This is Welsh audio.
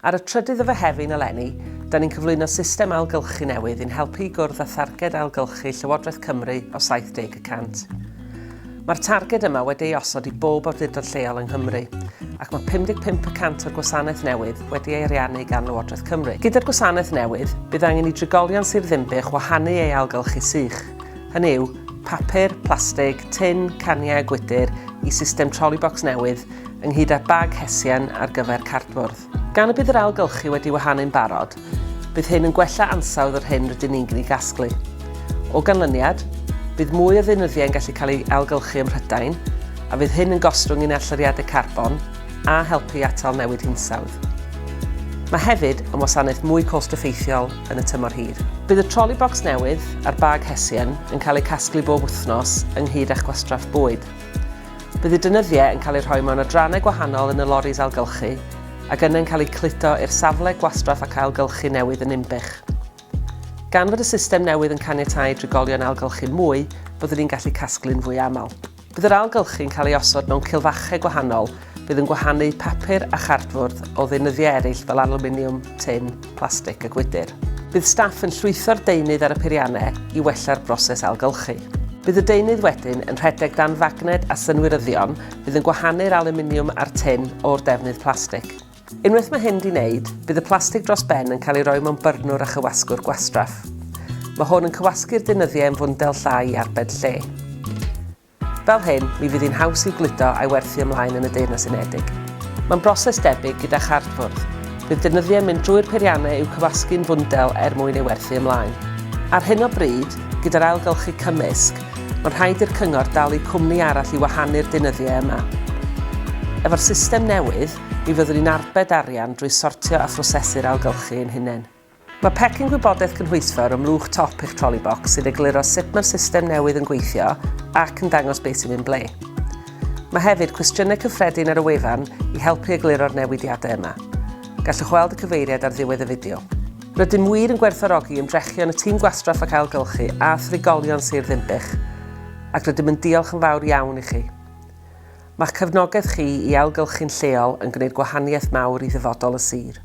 Ar y trydydd o Fehefin eleni, 'da ni'n cyflwyno system ailgylchu newydd i'n helpu i gwrdd â tharged ailgylchu Llywodraeth Cymru o 70 y cant. Mae'r targed yma wedi ei osod i bob awdurdod lleol yng Nghymru, ac mae 55 y cant o'r gwasanaeth newydd wedi ei ariannu gan Lywodraeth Cymru. Gyda'r gwasanaeth newydd, bydd angen i drigolion Sir Ddinbych wahanu ei ailgylchu sych, hynny yw, papur, plastig, tin, caniau a gwydr, i system trolibocs newydd, ynghyd â bag hesian ar gyfer cardfwrdd. Gan y bydd yr ailgylchu wedi wahanu'n barod, bydd hyn yn gwella ansawdd yr hyn rydyn ni'n ei gasglu. O ganlyniad, bydd mwy o ddeunyddiau yn gallu cael eu ailgylchu ym Mhrydain, a fydd hyn yn gostwng ein allyriadau carbon a helpu i atal newid hinsawdd. Mae hefyd yn wasanaeth mwy cost-effeithiol yn y tymor hir. Bydd y troli bocs newydd a'r bag hesian yn cael eu casglu bob wythnos ynghyd â'ch gwastraff bwyd. Bydd y deunyddiau yn cael eu rhoi mewn adrannau gwahanol yn y loris ailgylchu ac yna'n cael eu cludo i'r safle gwastraff ac ailgylchu newydd yn Ninbych. Gan fod y system newydd yn caniatáu i drigolion ailgylchu mwy, byddwn ni'n gallu casglu'n fwy aml. Bydd yr ailgylchu'n cael ei osod mewn cilfachau gwahanol fydd yn gwahanu papur a chardfwrdd o ddeunyddiau eraill fel alwminiwm, tin, plastig a gwydr. Bydd staff yn llwytho'r deunydd ar y peiriannau i wella'r broses ailgylchu. Bydd y deunydd wedyn yn rhedeg dan fagned a synwyryddion fydd yn gwahanu'r alwminiwm a'r tin o'r defnydd plastig. Unwaith mae hyn 'di wneud, bydd y plastig dros ben yn cael ei roi mewn byrnwr a chywasgwr gwastraff. Mae hwn yn cywasgu'r deunyddiau yn fwndel llai i arbed lle. Fel hyn, mi fydd hi'n haws i'w gludo a'i werthu ymlaen yn y Deyrnas Unedig. Mae'n broses debyg gyda chardfwrdd. Bydd deunyddiau'n mynd drwy'r peiriannau i'w cywasgu'n fwndel er mwyn ei werthu ymlaen. Ar hyn o bryd, gyda'r ailgylchu cymysg, mae'n rhaid i'r cyngor dalu cwmni arall i wahanu'r deunyddiau yma. Efo'r system newydd, mi fyddwn ni'n arbed arian drwy sortio a phrosesu'r ailgylchu ein hunain. Mae pecyn gwybodaeth cynhwysfawr ym mlwch top eich trolibocs sy'n egluro sut mae'r system newydd yn gweithio ac yn dangos beth sy'n mynd ble. Mae hefyd cwestiynau cyffredin ar y wefan i helpu egluro'r newidiadau yma. Gallwch weld y cyfeiriad ar ddiwedd y fideo. Rydym wir yn gwerthfawrogi ymdrechion y tîm gwastraff ac ailgylchu a thrigolion Sir Ddinbych, ac rydym yn diolch yn fawr iawn i chi. Mae'ch cefnogaeth chi i ailgylchu'n lleol yn gwneud gwahaniaeth mawr i ddyfodol y sir.